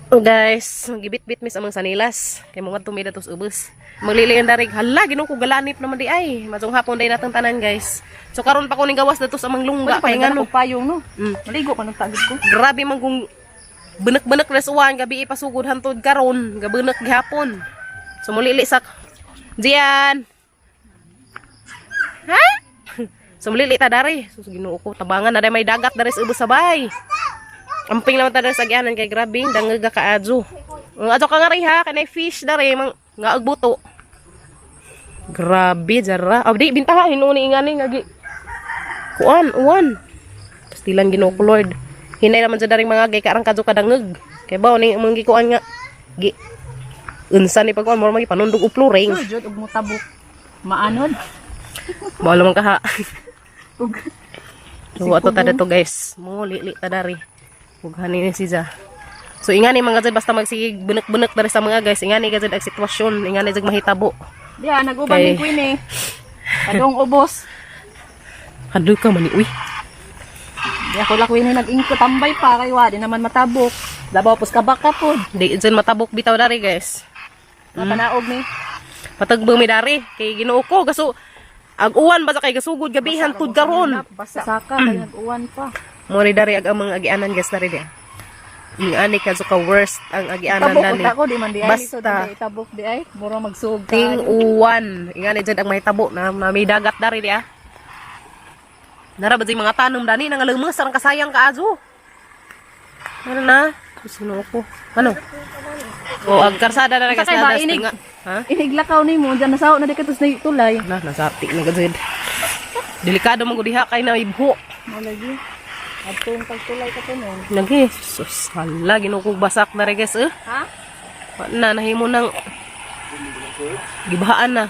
Oh guys, gibit-bit mis amang sanilas. Kay mga tumida tos ubos. Maglilian darig, hala Ginoo ko, galanip naman di ay. Matong hapon day natang tanan, guys. So karon pa ko ning gawas datos amang lungga Kay kay ngano. Payong no. Maligo pa ng tagid ko. Grabe man kung benek-benek na suwan gabi ipasugod hantod karon, gabenek gihapon. So mulili sa Jian. Ha? So mulili ta dari. So Ginoo ko, tabangan na day, may dagat dari sa ubos sabay. Amping naman ta dari sa agyanan kay grabe dangeg ka kaadyo. Ang adyo ka nga ri ha, kanay fish dari mang nga agbuto. Grabe jara. Oh, di bintaha hinuon ni ingani nga gi. Kuan, uwan. Pastilan, Ginoo ko, Lord. Hinay naman sa daring mga gay karang kadyo kadangeg. Kay ba ni among gikuan nga gi unsa ni pagkuan mo magi panundog og flooring. Sure jud og motabok. Maanod. Bawal man kaha. Ug So ato ta dato, guys. Mo li ta dari. Ug hani ni siya. So ingani mga gazed, basta magsigig benek-benek dari sa mga guys, ingani gazed ang sitwasyon, ingani jud mahitabo. Diya nag-uban Kay- ni Queen eh. Padong ubos. Hadlo ka man ni uy. Di ako la Queen eh, nag-ingko tambay pa kay wa di naman matabok. Labaw pos kabak ka pod. Di jud matabok bitaw dari, guys. Mapanaog ni. Patagbang mi dari kay Ginoo ko gaso ag uwan ba sa kay gasugod gabi hantud karon. Basa ka kay nag-uwan pa. Mo ni dari ag ang mga agianan, guys, dari dia. Ingani ka so ka worst ang agianan Tabok dani. unta ko di man di ay lisod Basta. di tabok di ay mura magsug ka. Ting uwan. Ingani jud ang mahitabo na, na may dagat dari dia. Nara ba jud mga tanom dani nangalumes ang kasayang kaazo. Ano na? Sino ko? Ano? O ag karsada na Unsa guys kay na ba, das inig? tinga. Ha? Iniglakaw nimo diyan nasaw na di katos na tulay. Na nasati na gud. Delikado man gud diha kay na ibho. Mo lagi. Adtong pagtulay ka to no. Lagi, sus, hala, Ginoo ko, basak na rin, guys, eh. Ha? Wa na, nahimo nang gibahaan na.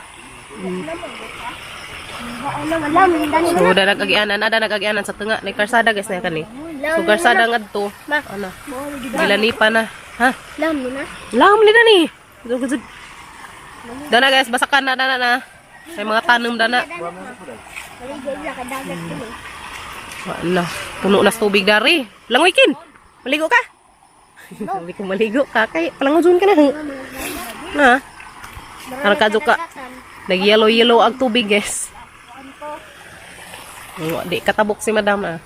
So, da nag-agianan, ada nag-agianan sa tunga. May karsada, guys, na kani. So, karsada ngadto. Ano? Gilanipa na. Ha? Lam ni na. Lam ni dani. Dana guys, basakan na dana na. May mga tanom dana. Maligo na ka dagat ko. Wala, puno na sa tubig dari. Langoy kin. Maligo ka. Sabi ko maligo ka kay palangozon ka na. Na. Arang kadyo ka. Nag yellow yellow ang tubig, guys. Wa, di katabok si madam ah.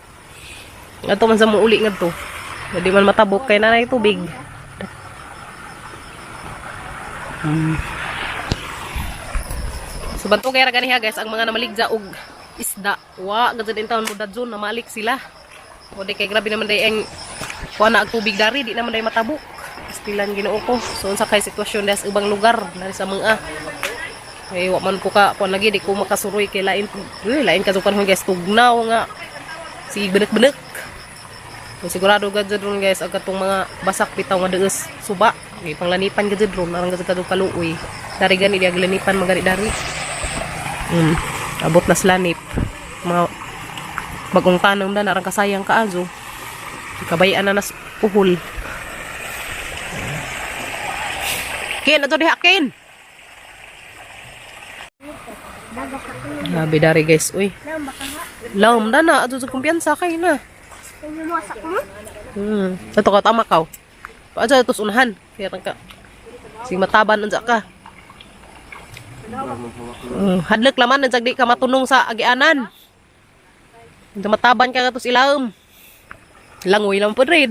Ngadto man sa muuli ngadto. Di man matabok kay nanay tubig. So banto kay ra ganiha, guys, ang mga namaligja og isda. Wa gud din taon mo dadson namalik sila. O di kay grabe naman day ang kuha na ang tubig dari, di naman day matabok. Pastilan, Ginoo ko. So unsa kay sitwasyon des ubang lugar dari sa mga. Kay wa man ko ka kuan lagi, di ko makasuroy kay lain, uy, lain ka panahon, guys, tugnaw nga si benek-benek. So, sigurado gad jud ron, guys, ang katong mga basak bitaw nga deus suba. Kay panglanipan gad jud ron, arang gad kadto kaluoy. Dari gani diya glanipan magani dari. Abot na slanip. Mga bagong tanom na narang kasayang kaazo. Kabayaan na nas uhol. Ken, ato diha ken. Grabe dari, guys, uy. Lam baka ha. Lam na na, ato sa kumpiyansa kay na. Kung mo sa ko. Ato ka tama ka. Paadyo ato sa unahan. Kaya ka. Sige mataban unsa ka. Hadlok laman unsa di ka matunong sa agianan. Unsa mataban ka katos ilawom. Langoy lang pud rin.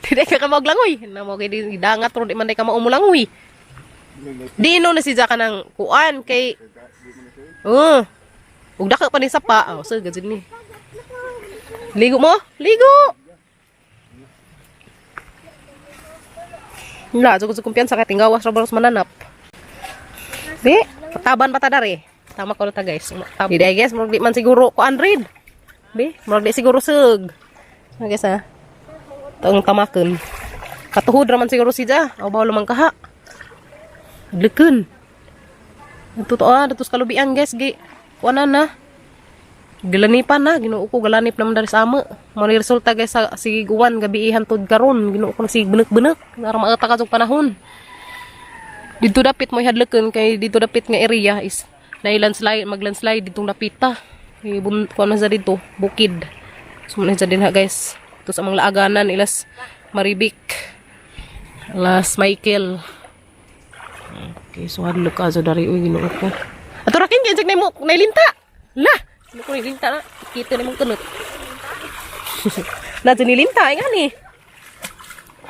Di ka ka maglangoy. Na mo kay di dangat ro di man di ka maumulangoy. Di no na si ka ng kuan kay. Oh. Ug dako pa ni sa pa. Oh, so gud ni. Ligo mo? Ligo! Wala, so gusto kumpiyansa kay tinggawas ra baros mananap. Di, pataban pa ta dari. Tama ko na ta, guys. Di dai, guys, murag di man siguro ko Andrid. Di, murag di siguro sug. Ano, guys ha? Tang tamaken. Katuhod ra man siguro siya. Aw bawal man kaha. Leken. Totoo ah, datos kalubian, guys, gi. Kuan na na. Gilanipan na, Ginoo ko, galanip naman dari sa ama. Mo ni resulta, guys, sa sige uwan gabi hantod karon, Ginoo ko, sige benek-benek, nara maata ka panahon. Dito dapit mo ihadlaken kay dito dapit nga area is na landslide, maglandslide ditong dapita. Kay bun kuan man sa dito, bukid. So mo na sa dinha, guys. Ito sa mga laaganan ilas Maribik. Alas Michael. Okay, so hadlok ka so dari uy Ginoo ko. Ato rakin kay na mo nailinta. La, ano ko nilinta na. Kita na mong kunot. Na nilinta ay ngani.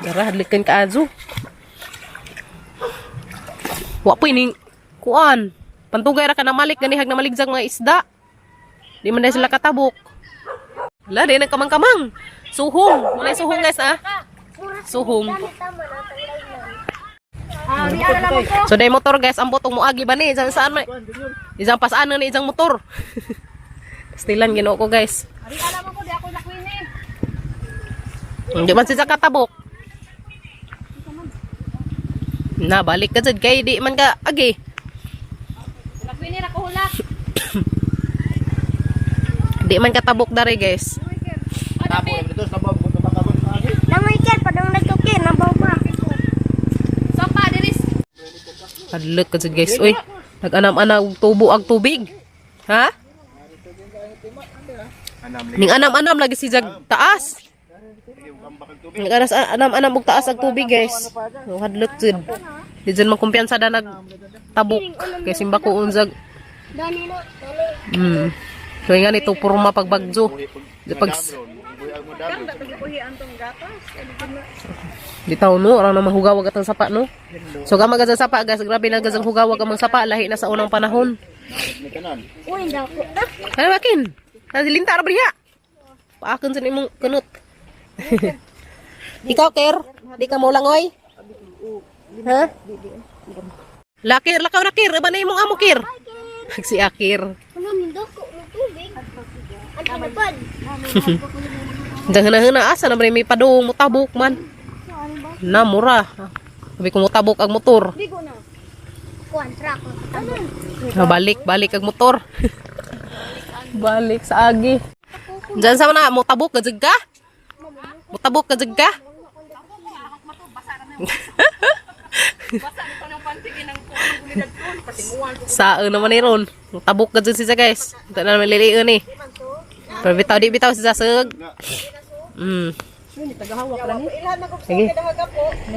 Dara hadlokan ka azo. Wa po ining kuan. Pantugay ra ka na malik ganihag na maligzag mga isda. Di man dahil sila katabok. Wala, di nagkamang-kamang. Suhong. Wala yung suhong guys ah. Suhong. Tama na, tanglay lang. So dahil motor guys, ang botong moagi ba ni? Isang saan man? Isang pasaan na ni isang motor. Pastilan ginoo ko guys. Ari alam mo ko di ako lakwin eh. Hindi man siya katabok. Na balik ka jud kay di man ka agi. Lakwin ra ko hulak. Di man katabok dare guys. Na Michael, padang nagtukir, nabaw pa. Sopa diris. Hadlok ka jud guys. Uy, nag-anam-ana og tubo ag tubig. Ha? Ning anam-anam lagi si jag taas. Ning anas anam-anam og taas ag tubig guys. So, hadlok jud. Di jud makumpiyansa da nag tabok kay simba ko unzag. Dani na, dani. So nga nito purma pagbagyo. Di pag Di taw no, orang na mahugawag atang sapa no. So gama gazang sapa guys, grabe na gazang hugawag ang mga sapa lahi na sa unang panahon. Uy, dako. Ano bakin? Nasilinta ra briya. Paakon sa imong kunot. Ikaw Ker, di ka mo langoy? Ha? Lakir, lakaw na Kir, iba na imong amo Kir. Si Akir. Ano, nindako ng tubig. Ang pinapad. Diyan hina-hina asa na ba may padung mutabok man. Na mura. Sabi ko mutabok ang motor. Bigo na. Kuan, truck. Ano? Ah, balik, balik ang motor. Balik sa agi. Diyan sa na mutabok ka jud ka? Mutabok ka jud ka? Saan naman ni Ron? Mutabok ka jud siya guys. Ito na naman liliun eh. Pero bitaw di bitaw siya sag. Sige.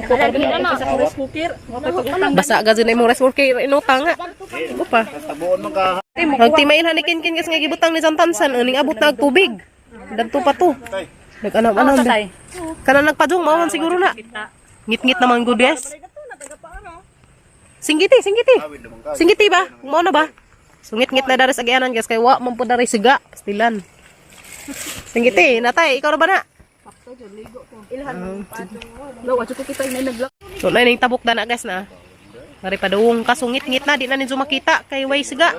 Sa rice cooker. Basa ka dyan imong rice cooker inutang nga. Ibo pa. Nagtimayin ha ni Kinkin kasi nga gibutang ni Santansan aning abot na og tubig. Dagto pa to. Nag-anam-anam. Tatay. Kana nagpadung mawan siguro na. Ngit-ngit naman good guys. Singgiti, singgiti. Singgiti ba? Mao na ba? Sungit-ngit na dari sa agianan guys kay wa man po dari siga. Pastilan. Singgiti, natay, ikaw na ba na? Lawa ko kita inay naglak. So na ning tabok na guys na. Mari padung kasungit-ngit na di na ninyo makita kay way siga.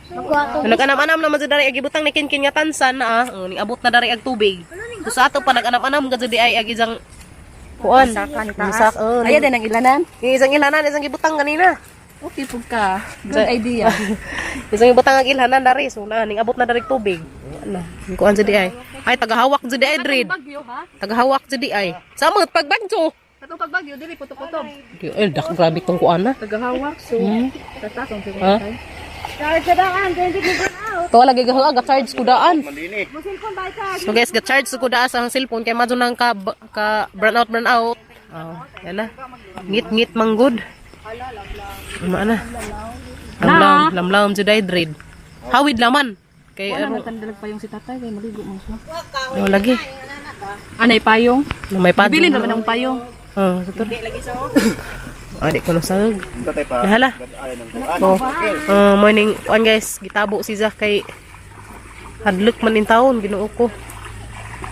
Makuha to. Nag-anam-anam naman sa dari ag ibutang ni Kinkin nga tansan na ah, oh, ning abot na dari ag tubig. So sa ato pa nag-anam-anam gud di ay ag isang kuan. Saka ni taas. Sak, oh, Ay din ang ilanan. ning isang ilanan, isang ibutang kanina. Okay pug ka. Good idea. Isang ibutang ag ilanan dari so na ning abot na dari tubig. Ano, ning kuan sa di ay. Ay tagahawak jud di ay Dred. Bagyo ha. Tagahawak jud di ay. Sa mga pagbagyo. Katong pagbagyo dili puto-puto. Di ay dak grabe tong kuan na. Tagahawak so tatasong siguro Ha? tayo. To lagi gahuag ga charge ko daan. So guys, ga charge ko daan sa ang cellphone kay madyo nang ka, ka burn out burn out. Oh, yan na. Ngit-ngit manggod. Uma na. Lamlam, lamlam juday dread. Hawid laman. Kay Wala ano, man tandalag payong si tatay kay maligo mo siya. oh, lagi. Anay payong. Na may pad. Bilin naman ang payong. Oh, ito. Ah, di ko nasag. Nahala. Oh. Morning one guys, gitabo si Zach kay hadlok man in taon Ginoo ko.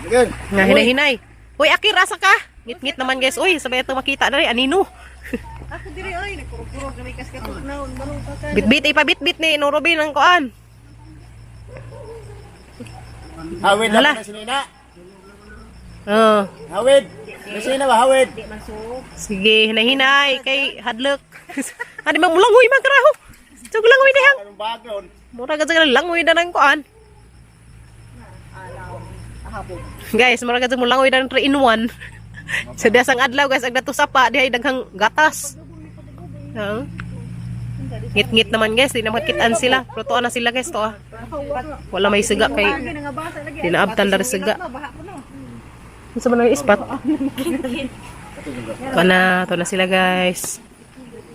Nga hinay-hinay. Uy, Akir, asa ka? Ngit-ngit naman guys. Uy, sabay ito makita na rin. Anino? Ako diri oy nagkurog-kurog na may kaskat na Bitbit, ipabitbit ni Norobin ang kuan. Hawid Hala. lang na sinina. Oh, Hawid. Nasina ba hawid? sige, hinay-hinay kay hadlok. Adi mang mulangoy man karaho. Tug langoy dihang. Anong bagon? Mura ka sa langoy na ng kuan. Guys, mura ka sa mulangoy na ng 3 in 1. Sa dasang adlaw guys, ag dato sapa dihay daghang gatas. Oo. Ngit-ngit naman guys, di naman kitaan sila. Pero na sila guys to ah. Wala may siga kay dinaabtan dari siga. Unsa man ang ispat? To na sila guys.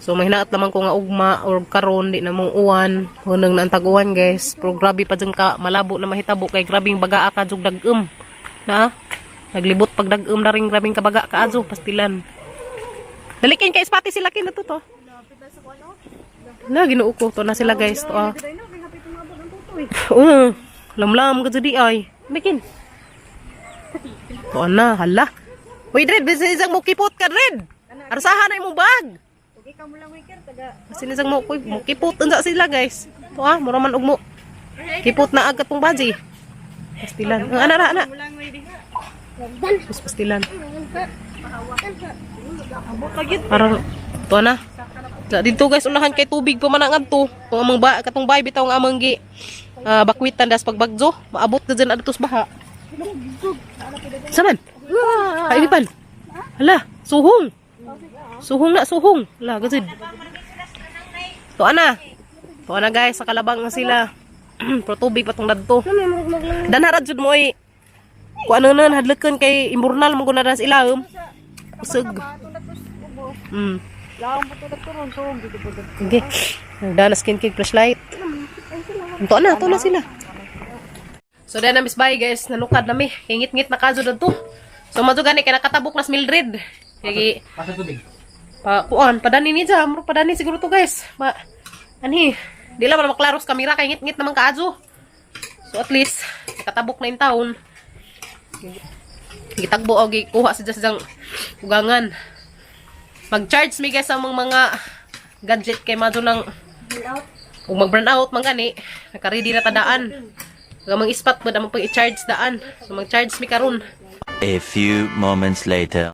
So mahinaot naman ko nga ugma or karon di na mong uwan, hunong na ang tag-uwan guys. Pero grabe pa jud ka malabo na mahitabo kay grabing bagaa ka jud dag-um. Na naglibot pag dag-um na ring grabing kabaga ka adyo pastilan. Dalikin kay ispati sila kin na to to. Na Ginoo ko to na sila guys to ah. Oo, lamlam ka jud di ay. Bikin. To na, hala. Uy, Dred, bisin isang mukipot ka, Dred. Arsahan na imong bag. Bisin isang mo, uy, mukipot unsa sila, guys. To ah, mura man og mo. Kipot na agad tong baji. Pastilan. Ang ana ra ana. Sus, pastilan. Parang to na. Sa dito guys, unahan kay tubig pa man ang adto. Kung among ba katong bay bitaw nga among gi bakwitan das pagbagzo, maabot na dyan adto sa baha. Saman? Kainipan. Hala, suhong. Suhong na, suhong. Hala, gazid. To ana. To ana guys, sa kalabang na sila. Pero tubig pa tong dadto. Danarad jud mo ay kung ano na hadlakan kay imburnal mo guna sa ilawom. Usog. Okay. Nagdana skin cake flashlight. Ito na sila. So dahil na miss bye guys, nanukad na mi. Hingit-ngit na kaso na to. So madto gani kay nakatabok na si Mildred. Kay Pasa tubig. pa kuan padani ni dyan, murag padani siguro to guys. Ma anhi, di lang man maklaro sa kamera kay ngit-ngit naman kaadyo. So at least nakatabok na in town. Gitagbo og gikuha sa dyan ugangan. Mag-charge mi guys ang mga gadget kay madto nang kung mag-burn out man gani, naka-ready na tadaan. Nga mang ispat mo pag i-charge daan. So mag-charge mi karon. A few moments later.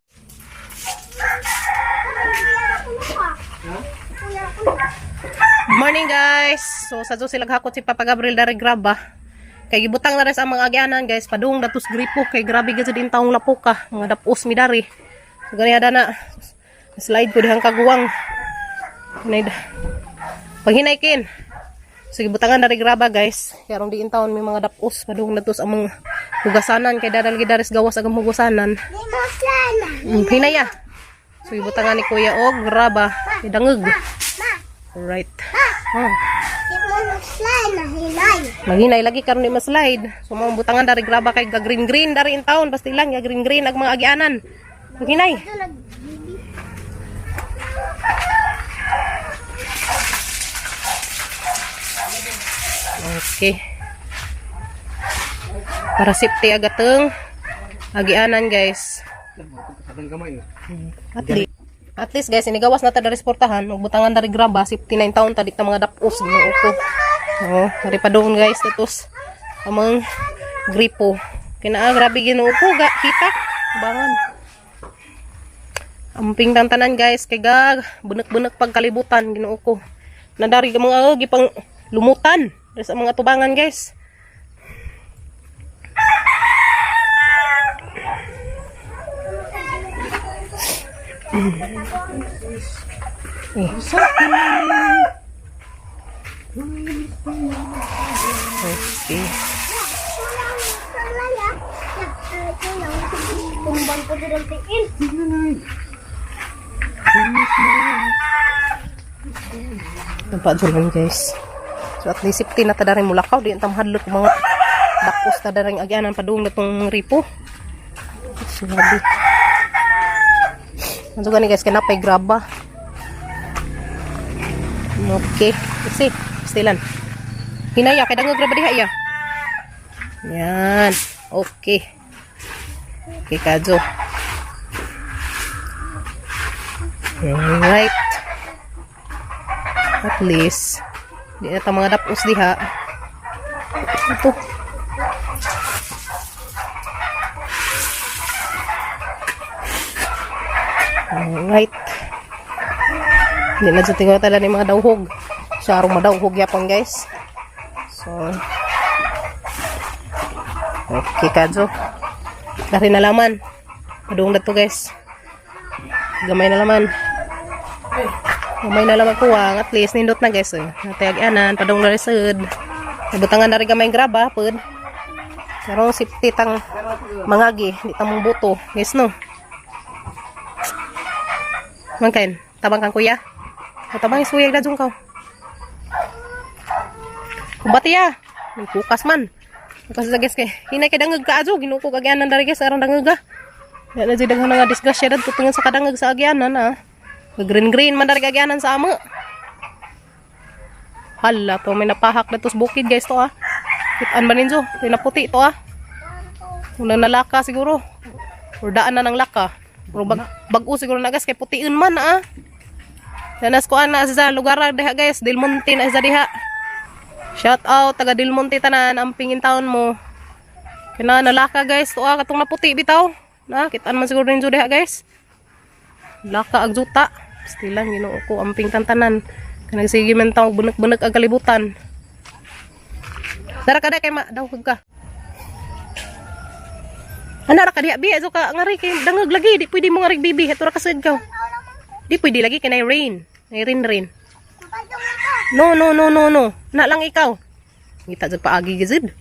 Morning guys. So sa sila hakot si Papa Gabriel dari graba. Kay gibutang na rin sa mga agyanan guys, padung datos gripo kay grabe gid din taong lapok ka, mga dapos mi dari. So gani ada na slide ko dihang kaguwang. Hinay paghinay kin. So gibutangan dari graba guys. Kay aron diin taon may mga dapos padung datos ang mga hugasanan kay dadal gid dari sa gawas ang hugasanan. Hinaya. So gibutangan ni Kuya og graba kay dangeg. Alright. Oh. Maghinay lagi karon ni ma-slide. So mga butangan dari graba kay ga green green dari in town basta ilang ga green green ag mga agianan. Maghinay. Okay. Para safety agateng agianan guys. At least guys, inigawas na ta dari sportahan, magbutangan dari graba, 59 taon ta dikta mga dapos Ginoo ko. Oh, dari pa doon guys, tatos amang gripo. Kinaa grabe Ginoo ko ga kita bangan. Amping tang tanan guys kay gag bunek-bunek pagkalibutan Ginoo ko. Nadari ka mga gipang lumutan dari sa mga tubangan guys. Okay. Tumban ko din ang tiil. Nampa dyan guys. So at least safety na ta rin mulakaw. Di ang tamhadlok mga dakos ta daring agyanan padung na tong ripo. Sinabi. Ano gani guys, kanapay graba. Okay. Kasi, stilan. Hinaya, kay dangog graba diha iya. Yan. Okay. Okay, kadyo. Alright. At least, di na ta mga dapos diha. Ito. Alright. Hindi na dyan tingnan tala ni mga dauhog. Syarong madauhog yapon guys. So, okay kadyo. Dari na laman. Padung na to guys. Gamay na laman. Gamay na laman kuwang. At least nindot na guys. Eh. Natayag anan. Padung na rin sud. Nabutangan na rin gamay graba. Pud. Pero safety tang mangagi, di tamong buto. Guys no. Mangkain, tabang kang kuya. O, tabang isuyag na ka. Kumbati ya. Nagkukas man. Kukas sa guys kay. Hinay kay dangag ka ajo, ginuko kagyanan dari guys aron dangag ah. Ya na jud daghan nga disgrasya dadto tungan sa kadangag sa agyanan ah. Green green man dari agyanan sa amo. Hala to may napahak na to sa bukid guys to ah. Kitaan ba ninyo? May naputi to ah. Unang nalaka siguro. Or daan na ng laka. Pero bag-o siguro na guys kay putiin man ah. Nanas ko ana sa lugar diha guys, Del Monte na isa diha. Shout out taga Del Monte tanan ang pingin taon mo. Kina nalaka guys to ah katong naputi bitaw. Na kitaan man siguro ninyo diha guys. Laka ag juta. Stilan Ginoo ko amping tantanan. Kanang sige man taw bunak-bunak ang kalibutan. Dara ka da kay ma dawhag ka. Ana ra ka diha bi azo ka ngari kay dangag lagi di pwede mo ngarig bibi ato ra ka sad ka. Di pwede lagi kay nay rain. Nay rain rain. No no no no no. Na lang ikaw. Ngita jud paagi gizid.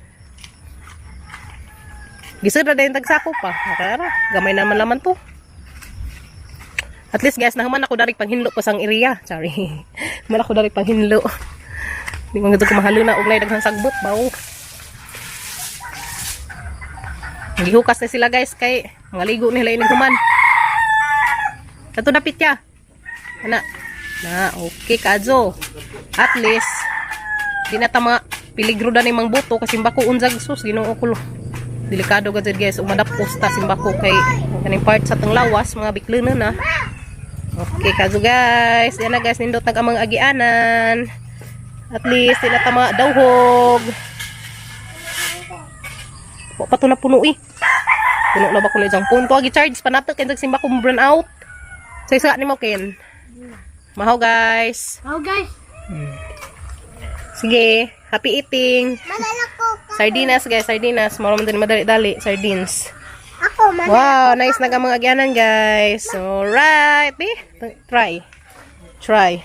Gisud ra dayon tagsako pa. Nakara, gamay naman laman to. At least guys, nahuman ako dari panghinlo ko sang area. Sorry. Human ako dari panghinlo. Di ko ko mahalo na ugnay daghang sagbot baw. Gihukas na sila guys kay mga ligo nila ining human. Kato dapit ya. Ana. Na, okay kajo. At least di na ta mga piligro da ni mang buto kasi simbako unjag sus Ginoo ko. Delikado ga jud guys, umadapos ta simbako kay kaning part sa tanglawas mga biklona na. Okay kajo guys, yan na guys nindot nag amang agianan. At least di na ta mga dawhog. Wa pa to na puno eh. Puno na ba ko na isang punto? Agi charge pa nato kay simba ko burn out. Sa isa ni mo Ken. Mahaw guys. Oh guys. Sige, happy eating. Malala ko. Sardinas guys, sardinas. Maro man din madali-dali, sardines. Ako, malala. Wow, nice na mga agyanan guys. Alright, be. Try. Try.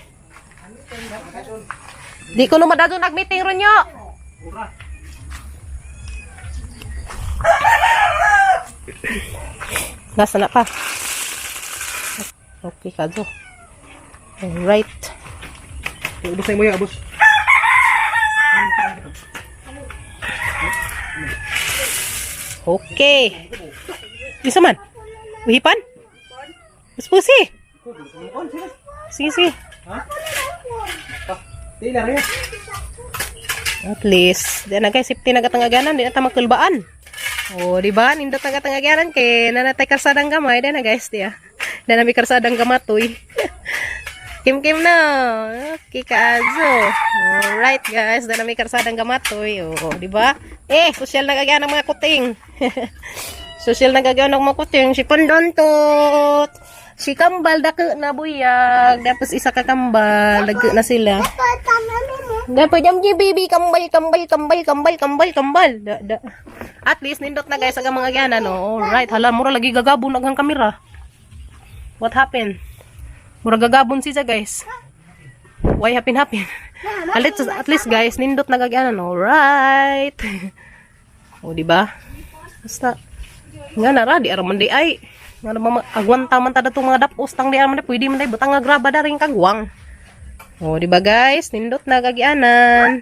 Di ko no madado nag-meeting ron nyo. Nasa na pa. Okay, kazo. Alright. Ubus na mo yan, ubus. Okay. Bisa man? Uhipan? Mas pusi. Sige, sige. Di lang rin. At least, di na guys, safety na gatangaganan, di na ta makulbaan. O, di ba? Nindot na gatangaganan kay nanatay karsadang gamay, di na guys, di ah. Di na may karsadang gamatoy. Kim Kim na. Okay, kaazo. Alright guys, di na may karsadang gamatoy. O, di ba? Eh, social na gagawin ng mga kuting. Social na gagawin ng mga kuting. Si Pandontot. Si Kambal, dako na buyag. Tapos isa ka kambal, dako na sila. Dapat jam baby kambal kambal kambal kambal kambal kambal. Da, da. At least nindot na guys ang mga gana no. Alright, hala mura lagi gagabon ang kamera. What happened? Mura gagabon siya guys. Why happen happen? At least guys nindot na gagana no. Alright. O di ba? Basta nga na ra di ara man di ay. Nga na agwanta man ta datong mga dapos tang di ara man di pwede man di butang nga graba da ring kagwang. O di ba guys? Nindot na gagianan.